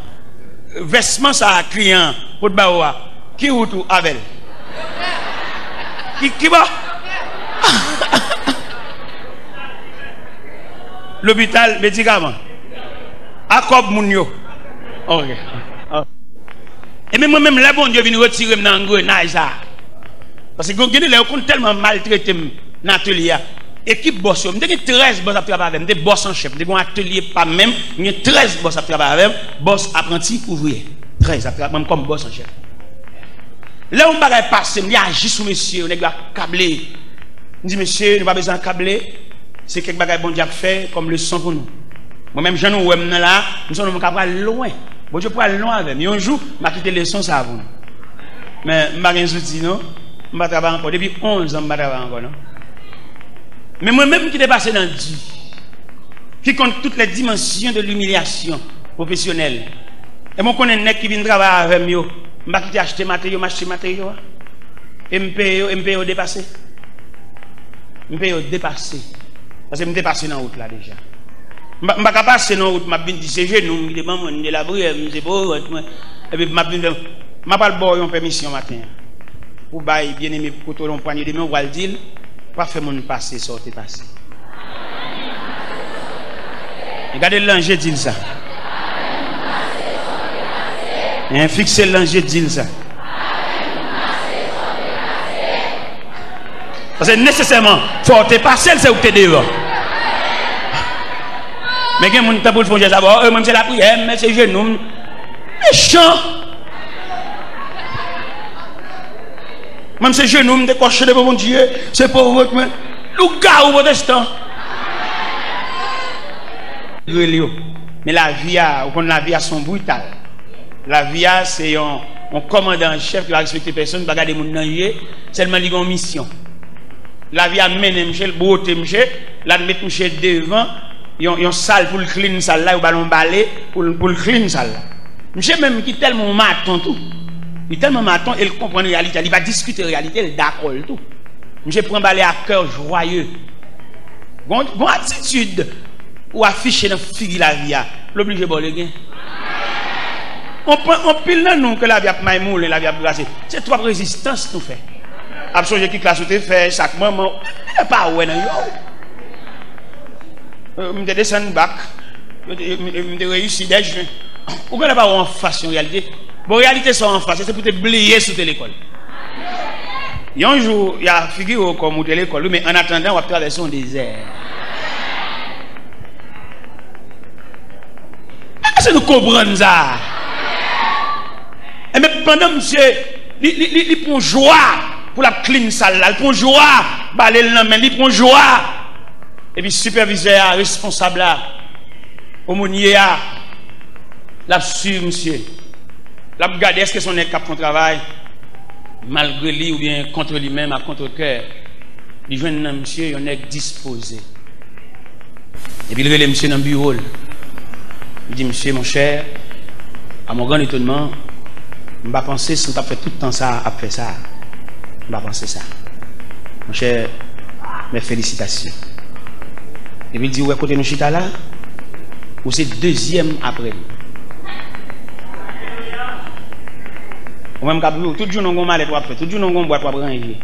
vèsman sa a kliyan an pot ba ou a, ki wout ou avè l? Ki, ki bò? Lopital, medikaman. A kòb moun yo. Ok. Ebyen, mwen menm, lè Bondye vin retire m nan angrenaj sa a, paske gen, gen de lè, yo konn tèlman maltrete m nan atelye a. Ekip bòs yo, m te gen trèz bòs ap travay avè m, m te bòs an chèf, m te gen yon atelye pa m menm, m gen trèz bòs ap travay avè m, bòs, apranti, ouvriyè. Trèz ap travay, mwen kòm bòs an chèf. Lè yon bagay pase m, li aji sou mesye yo, nèg yo akable. M di, "Mesye, nou pa bezwen akable. Se kèk bagay Bondye ap fè kòm leson pou nou." Mwen menm, jan nou wè m nan la, m se yon nonm k ap pral lwen. Bondye pral lwen avè m. Yon jou, m a kite leson sa a pou nou. Men, m pa gen zouti, non. M pa travay ankò. Depi onz an, m pa travay ankò, non. Men mwen menm ki te pase nan di, qui compte toutes les dimensions de l'humiliation professionnelle. E mwen konnen nèg ki vin travay avè m yo, m pa kite achte materyo, m achte materyo a. E m peye yo, e m peye yo depase. M peye yo depase. Paske m te pase nan wout la deja. M pa, m pa ka pase nan wout, m ap vin di se jenou m ki te ban mwen, m te lapriyè, m se pwofèt mwen. Epi m ap vin fè, m ap al ba w yon pèmisyon maten an. Pou bay byeneme kote w yon pwanye de men, w pral di l, pa fè moun pase sa w te pase. E gade l nan je, di l sa. Hein, fikse l nan je, di l sa. Paske nesesèman, fò w te pase l, se ou k te devan. Men gen moun ki tanpri l fè yon jès avè w, e mwen, m se lapriyè, m se jenou m. Mechan! Mwen, se jenou m te kòche devan Bondye, se pòv mwen. Lougawou pwotestan. Rele yo. Men lavi a, ou konn lavi a se yon brital. Lavi a se yon, yon kòmandan an chèf ki pa respekte pèsonn, pa gade moun nan je, sèlman li gen yon misyon. Lavi a mennen misye, l bwote misye, l al met misye devan yon, yon sal pou l clean sal la, yo ba l yon bale pou l, pou l clean sal la. Misye menm ki tèlman yon maton tou. Li tèlman maton e l konprann reyalite a, li pa diskite reyalite, l dakò l tou. Misye pran bale a kè jwaye. Gon, gon atitid ou afiche nan figi lavi a, l oblije ba w legen. Anpil nan nou ke lavi ap maymoulen, lavi ap brase, se twòp rezistans nou fè. Ap sonje ki klas ou te fè, sa k manman w, e pa wè nan yo. Euh, m te desann bak, yo te, m, m te reyisi dèz jen. Ou genlè pa wè anfas yon reyalite. Bon, reyalite sa w anfas, se pou te bliye si w te lekòl. Yon jou, y a figire w kòm ou te lekòl, wi, men annatandan, w ap travèse yon dezè. Èske nou konprann sa? Enben, pandan misye, li, li, li, li pran jwa pou l ap clean sal la, li pran jwa, bale l nan men, li pran jwa. Epi sipèvizè a, responsab la, omonye a, l ap swiv misye. L ap gade èske se yon nèg k ap fè yon travay malgre li oubyen kont li menm, ak kont kè. Li jwenn nan misye yon nèg dispoze. Epi l rele misye nan biwo l. Li di, "Misye, monchè, à mon grand étonnement, m pa panse si w t ap fè tout tan sa a ap fè sa. M pa panse sa. Monchè, mes félicitations." Epi l di, "Ou wè kote nou chita la? Ou se dezyèm apre m." Ou menm k ap di w, tout jounen w gon malèt w ap fè, tout jounen w gon bwat w ap ranje.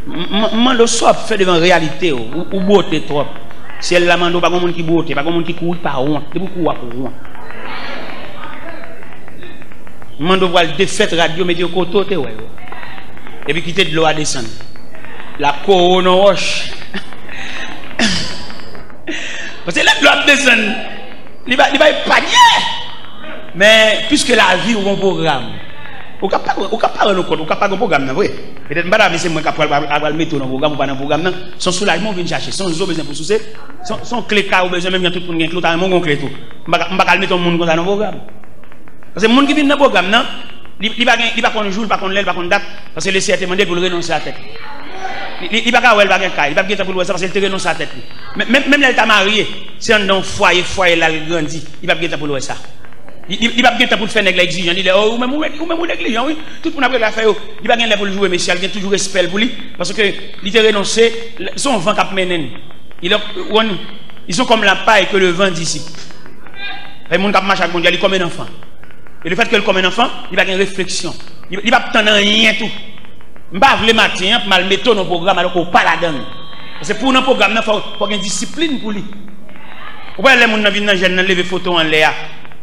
M, m, m mande w sa w ap fè devan reyalite w, ou, ou bwote twòp. Syèl la mande w, pa gon moun ki bwote, pa gon moun ki kouri pa wont. Depi w kouri w ap wont. M mande w pral defèt rad yo, mete yo kote w te wè yo. Epi kite dlo a desann. L ap kore w nan wòch. Paske lè dlo ap desann, li pa, li pa epanye. Men, piske lavi ou gon pwogram. Ou ka pa, ou ka pa rann ou kont, ou ka pa gon pwogram nan vre. Petèt m pa ta vle se mwen k ap pral, pral, pral mete w nan pwogram, ou pa nan pwogram nan. Se yon soulajman ou vin chache, se yon zo w bezwen pou souse, se yon, se yon kle kay ou bezwen, menm jan tout moun gen kle, ou ta renmen w gon kle tou. M pa ka, m pa ka al mete yon moun konsa nan pwogram. Paske moun ki vin nan pwogram nan, li, li pa gen, li pa konn jou, li pa konn lè, li pa konn dat, paske Lesenyè te mande l pou l renonse a tèt li. Li, li, li pa ka wè l pa gen kay, li p ap gen tan pou l wè sa, paske l te renonse a tèt li. Men, menm, menm lè l ta marye, se anndan yon fwaye, fwaye l al grandi, li p ap gen tan pou l wè sa. Li, li, li p ap gen tan pou l fè nèg la egzijan, li lè, "Oh, ou menm, ou, ou menm, ou neglijan, wi. Tout moun ap regle afè yo." Li pa gen lè pou l joure mesye a, li gen toujou respè l pou li, paske li te renonse, se yon van k ap mennen l. Li, ils sont comme la paille que le vent dissipe. Fè moun k ap mache ak Bondye, li kòm yon anfan. E lefètke l kòm yon anfan, li pa gen refleksyon. Li, li p ap tann anyen tou. M pa vle maten an pou m al mete w nan pwogram alò ke w pa ladan l. Paske pou w nan pwogram nan, fò, fò gen disiplin pou li. Ou pa wè lè moun nan vin nan jèn nan, leve foto anlè a.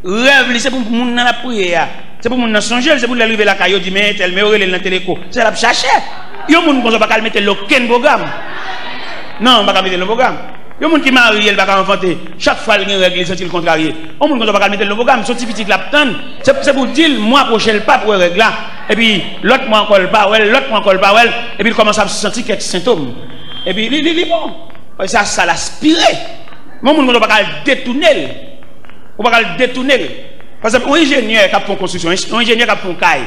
Rèv li, se pou moun nan l ap priye a. Se pou moun nan sonje l, se pou lè l rive lakay yo di, "Men entèl," men yo rele l nan teleko. Se sa l ap chache. Yon moun konsa w pa ka al mete l nan okenn pwogram. Non, m pa ka mete l nan pwogram. Yon moun ki marye, l pa ka anfante. Chak fwa l gen règ, li santi l kontrarye. Yon moun konsa w pa ka al mete l nan pwogram. Se yon ti pitit l ap tann. Se, se pou di l, mwa pwochen, l p ap wè règ la. Epi, lòt mwa ankò, l pa wè l, lòt mwa ankò, l pa wè l. Epi, l kòmanse ap santi kèk sentòm. Epi, li, li, li bon. Paske se a sa l aspire. Men yon moun konsa, w pa ka al detounen l. Ou pa ka al detounen l. Pa egzanp, yon enjenyè k ap fè yon konstriksyon, yon enjenyè k ap fè yon kay.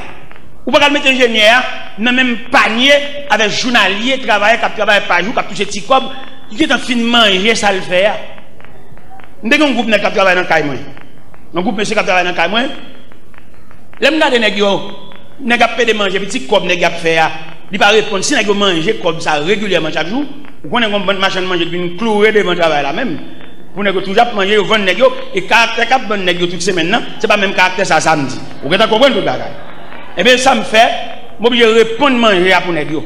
Ou pa ka al mete enjenyè a nan menm panye avèk jounalye, travayè k ap travay pa jou, k ap touche ti kòb, ki gentan fin manje sa l fè a. M te gen yon gwoup nèg k ap travay nan kay mwen. Yon gwoup mesye k ap travay nan kay mwen. Lè m gade nèg yo, nèg ap pede manje, epi ti kòb nèg y ap fè a, li pa reponn. Si nèg yo manje kòb sa regilyèman chak jou, ou konnen gon bann machann manje ki vin kloure devan travay la menm. Pou nèg yo toujou ap manje, yo vann nèg yo, e karaktè k ap vann nèg yo tout semèn nan, se pa menm karaktè sa samdi. Ou gentan konprann tout bagay. Ebyen, sa m fè, m oblije reponn manje a pou nèg yo.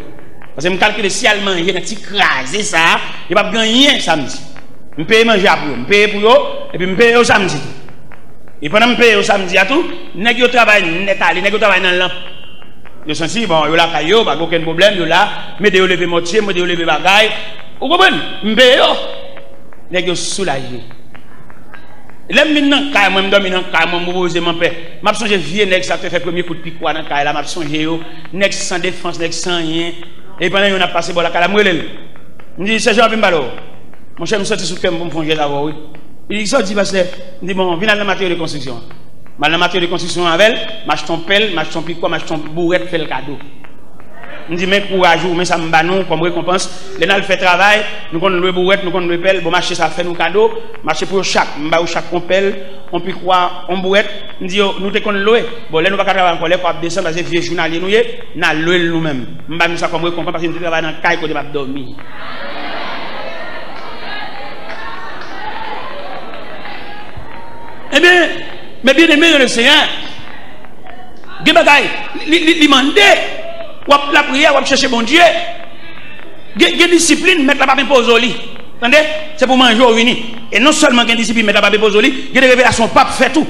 Paske m kalkile si y al manje nan ti kraze sa a, yo p ap gen anyen samdi. M peye manje a pou yo, m peye pou yo, epi m peye yo samdi tou. E pandan m peye yo samdi a tou, nèg yo travay nèt ale, nèg yo travay nan lanp. Yo santi, bon, yo lakay yo, pa gen okenn pwoblèm, yo la, m ede yo leve mòtye, m ede yo leve bagay. Ou konprann? M peye yo. Nèg yo soulaje. Lè m vin nan kay mwen, m dòmi nan kay mwen, m repoze m anpè. M ap sonje vye nèg sa k te fè premye kout pikwa nan kay la, m ap sonje yo. Nèg san defans, nèg san anyen. E pandan yo n ap pase bò lakay la, m rele l. M di, "Sèjan, anvi m pale w." Monchè, m soti sou kè m pou m fè yon jès avè w, wi. Li di, "Sa w di, pastè?" M di, "Bon, vin al nan materyo de konstriksyon an." M al nan materyo de konstriksyon an avè l, m achte yon pèl, m achte yon pikwa, m achte yon bourèt, fè l kado. M di, "Men kouraj ou, men sa m ba nou kòm rekonpans. Lè n al fè travay, nou konn lwe bourèt, nou konn lwe pèl, bon, m achte sa, fè nou kado, m achte pou yo chak, m ba yo chak yon pèl, yon pikwa, yon bourèt." M di yo, "Nou te konn lwe. Bon, lè nou pa ka travay ankò, lè kò ap desann, paske vye jounalye nou ye, n a lwe l nou menm. M ba nou sa kòm rekonpans, paske nou te travay nan kay kote m ap dòmi." Ebyen, mes bien-aimés dans le Seigneur, gen bagay, li, li, li mande, w ap lapriyè, w ap chèche Bondye. Gen, gen disiplin, mèt la p ap enpoze w li. Tande? Se pou manje w vini. E non sèlman gen disiplin, mèt la p ap enpoze w li, gen de revelasyon w p ap fè tou.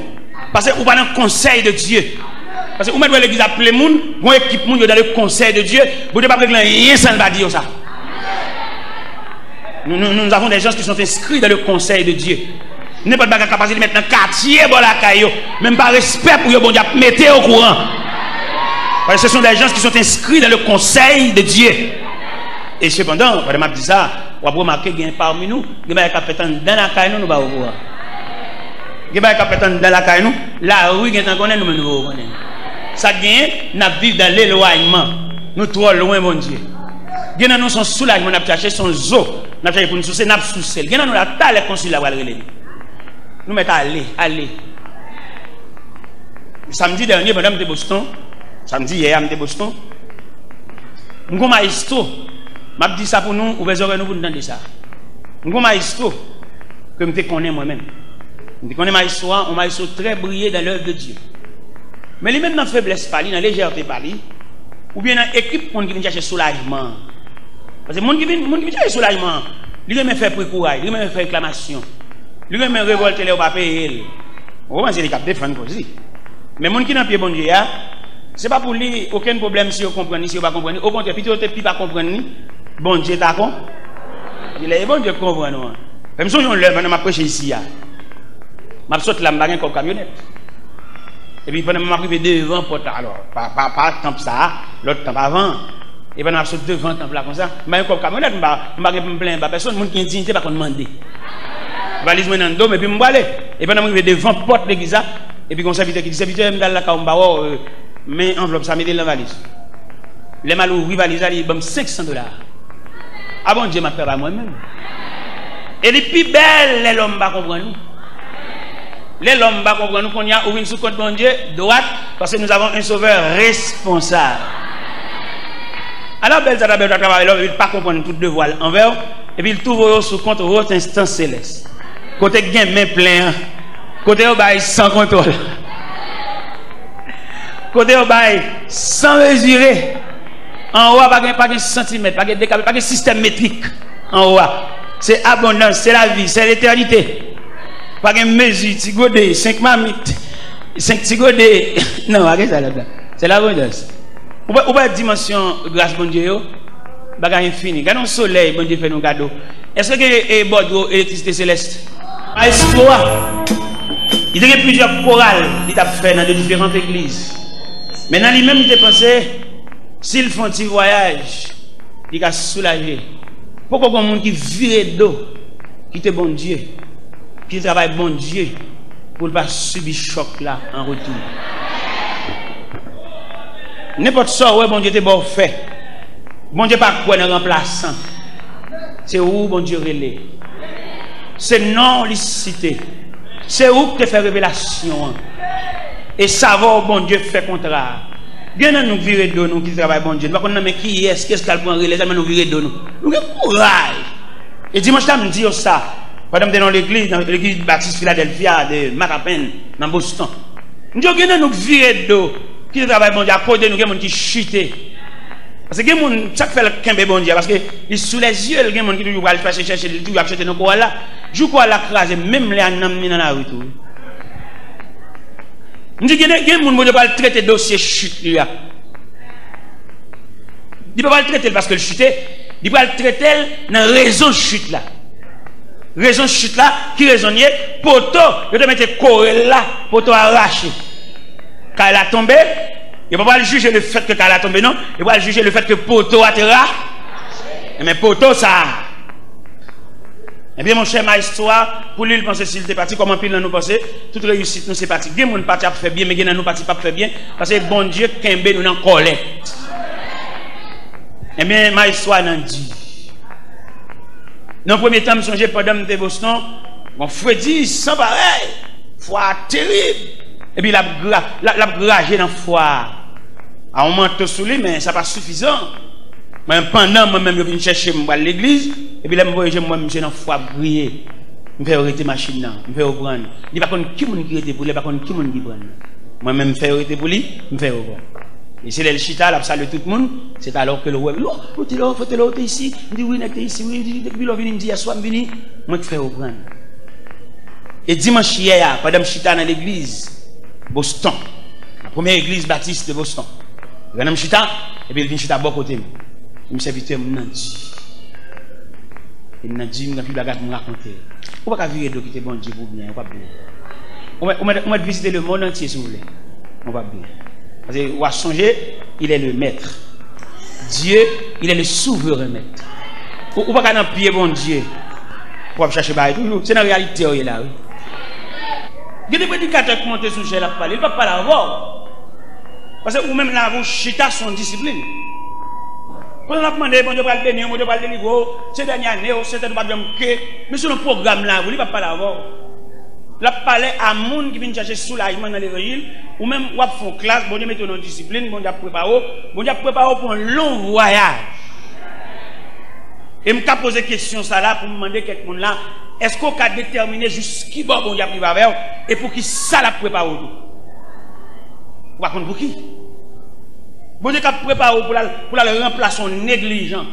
Paske ou pa nan konsèy de Dye. Paske ou mèt wè legliz ap ple moun, gon ekip moun yo dans le conseil de Dieu, Bondye p ap regle anyen san l pa di yo sa. Nous, nous, nous avons des gens qui sont inscrits dans le conseil de Dieu. Nenpòt bagay k ap pase, li mèt nan katye bò lakay yo. Menm pa respè pou yo, Bondye ap mete yo okouran. Parce que ce sont des gens qui sont inscrits dans le conseil de Dieu. E sepandan, pandan m ap di sa, w ap remake gen pami nou, gen bagay k ap fèt anndan lakay nou, nou pa okouran. Gen bagay k ap fèt anndan lakay nou, lari gentan konnen, nou menm nou poko konnen. Sa k genyen, n ap viv dans l'éloignement. Nou twò lwen Bondye. Gen nan nou se yon soulajman n ap chache, se yon zo n ap chache pou n souse, n ap souse l. Gen nan nou la, talè konsèy la pral rele li. Nou mèt ale, ale. Samdi dènye, pandan m te Boston, samdi yè a, m te Boston, m gon mayestwo, m ap di sa pou nou, ouvè zòrèy nou pou n tande sa. M gon mayestwo ke m te konnen mwen menm. M te konnen mayestwo a, yon mayestwo trè briye dans l'œuvre de Dieu. Men li menm nan feblès pa li, nan lejète pa li, oubyen nan ekip moun ki vin chache soulajman an. Paske moun ki vin, moun ki vin chache soulajman an, li renmen fè pri kouray, li renmen fè reklamasyon, li renmen revòlte lè yo pa peye l. Ou konprann, se li k ap defann koz li. Men moun ki nan pye Bondye a, se pa pou li okenn pwoblèm si yo konprann li, si yo pa konprann li. Okontrè, pito yo te pi pa konprann li, Bondye ta kon-, lè e Bondye k konprann ou an. Fè m sonje yon lè pandan m ap preche isi a. M ap sot la, m pa gen kòb kamyonèt. Epi pandan m ap rive devan pòt la, alò, pa, pa, pa tanp sa a, lòt tanp avan an. E pandan m ap sot devan tanp la konsa, m pa gen kòb kamyonèt, m pa, m pa gen pou m plenyen ba pèsonn, moun ki gen diyite pa konn mande. Valiz mwen nan do m, epi m prale. E pandan m rive devan pòt legliz la, epi gon sèvitè ki di, "Sèvitè, m t al lakay ou, m pa wè w, euh, men anvlòp sa, mete l nan valiz." Lè m al ouvri valiz la, li ban m senk san dola. A Bondye m ap travay mwen menm. E li pi bèl lè lòm pa konprann ou. Lè lòm pa konprann ou, kounye a ou vin sou kont Bondye, dwat, paske nous avons un Sauveur responsable. Ala bèl sa ta bèl ta travay lòm, epi l pa konprann tout devwa l anvè w, epi l twouve w sou kont wot enstans selès. Kote k gen men plen an, kote yo bay san kontwòl. Kote yo bay san mezire. Anwo a pa gen, pa gen santimèt, pa gen dekabe, pa gen sistèm metrik. Anwo a, se abondans, se lavi, se letènite. Pa gen mezi, ti gode, senk mamit, senk ti gode. Non, pa gen sa ladan. Se labondans. Ou pa, ou pa dimansyon gras Bondye yo, bagay enfini. Gade yon solèy Bondye fè nou kado. Èske gen, e, bòdwo elektrisite selès? Maestro a, li te gen plizyè koral li t ap fè nan de diferan legliz. Men nan li menm, li te panse, si l fè yon ti vwayaj, li ka soulaje. Poko gon moun ki vire do, kite Bondye, kite travay Bondye, pou l pa sibi chòk la an retou. Nenpòt sa w wè Bondye te ba w fè, Bondye pa kwè nan ranplasan. Se ou Bondye rele. Se non w li site. Se ou k te fè revelasyon an. E s avè w Bondye fè kontra a. Gen nan nou k vire do nou kite travay Bondye. Nou pa konn nan men kiyès, kiyès k al pran relè, sèlman nou vire do nou. Nou gen kouraj. E dimanch la, m di yo sa. Pandan m te nan yon legliz, nan legliz batis Filadèlfya de Mattapan, nan Boston. M di yo, gen nan nou k vire do, kite travay Bondye, akoz de nou, gen moun ki chite. Paske gen moun, sa k fè l kenbe Bondye a, paske li sou lèzye l, gen moun ki toujou pral chèche, chèche, li toujou ap chante nan koral la. Jou koral la kraze, menm lè a nanm li nan lari tou. M di, gen, gen moun Bondye pral trete dosye chit li a. Li pa pral trete l paske l chite, li pral trete l nan rezon chit la. Rezon chit la, ki rezon l ye? Poto, yo te mete kore l la, poto a rache. Kay la tonbe, yo pa pral jije le fèt ke kay la tonbe, non. Yo pral jije le fèt ke poto a te ra. Enben, poto sa a. Ebyen, monchè, maestro a, pou li, l panse si l te pati, kòm anpil nan nou panse, tout reyisit nou se pati. Gen moun pati ap fè byen, men gen nan nou pati p ap fè byen, paske Bondye kenbe nou nan kòlèt. Ebyen, maestro a nan di. Nan premye tan, m sonje pandan m te Boston, gon fredi san parèy, fwa a terib. Epi l ap gra-, l ap, l ap graje nan fwa a. A yon manto sou li, men sa pa sifizan. Mwen, pandan mwen menm yo vin chèche m, m pral legliz, epi lè m voye je m, m wè misye nan fwa ap griye. M fè yo rete machin nan, m fè yo pran l. Li pa konn ki moun ki rete pou li, li pa konn ki moun ki pran l. Mwen menm, m fè yo rete pou li, m fè yo pran l. E se lè l chita, l ap salye tout moun, c'est alors que l wè, "Yo, ou te la, ou te la, ou te isi?" M di, "Wi, nèg te isi, wi." Li di, "Depi lè w vini?" M di, "Yèswa m vini, mwen k fè yo pran l." E dimanch yè a, pandan m chita nan legliz Boston, la première église baptiste de Boston, pandan m chita, epi l vin chita bò kote m. Li di m, "Sèvitè, m nan di." E m nan di, m gen anpil bagay pou m rakonte. Ou pa ka vire do kite Bondye pou byen, ou p ap byen. Ou mèt, ou mèt, ou mèt vizite le monde entier si w vle. Ou p ap byen. Paske w a sonje, il est le maître. Dieu, il est le souverain maître. Ou, ou pa ka nan pye Bondye pou w ap chache bagay toujou. Se nan reyalite w ye la, wi. Gen de predikatè k monte sou chèz, l ap pale, li p ap pale avè w. Paske ou menm la, ou chita, se yon disiplin. Pandan l ap mande, Bondye pral beni w, Bondye pral delivre w, se dènye ane w, se tèt ou p ap janm ke, men selon pwogram la, li p ap pale avè w. L ap pale a moun ki vin chache soulajman nan levanjil. Ou menm, w ap fè yon klas, Bondye mete w nan yon disiplin, Bondye ap prepare w, Bondye ap prepare w pou yon long vwayaj. E m ka poze kesyon sa la pou m mande kèk moun la, èske w ka detèmine jis kibò Bondye ap rive avè w e pou ki sa l ap prepare w tou? Ou pa konn pou ki. Bondye k ap prepare w pou l al, pou l al ranplase yon neglijan.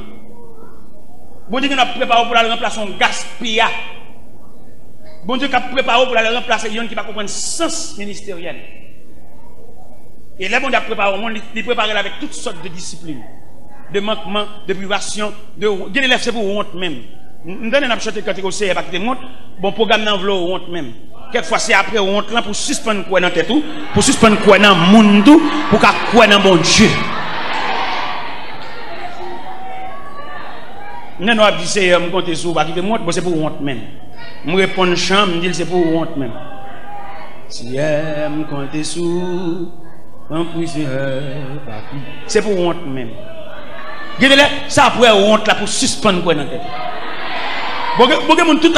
Bondye gen dwa ap prepare w pou l al ranplase yon gaspiya. Bondye k ap prepare w pou l al ranplase youn ki pa konprann sans ministeryèl. E lè Bondye ap prepare yon moun, li, li prepare l avèk tout sòt de disiplin, de mankman, de privasyon, de, gen de lè se pou wont menm. M, m tande n ap chante kantik O Seyè, pa kite m wont. Bon, pwogram nan vle w wont menm. Kèk fwa, se apre wont lan pou w sispann kwè nan tèt ou, pou w sispann kwè nan moun tou, pou w ka kwè nan Bondye. M tande w ap di, "Seyè, m konte sou ou, pa kite m wont." Bon, se pou wont menm. M reponn chan, m di l, "Se pou wont menm." "Seyè, m konte sou ou, anpwi, Seyè, pa kite." Se pou wont menm. Gen de lè, se apre wont la pou w sispann kwè nan tèt ou. Bon, gen, bon, gen moun tout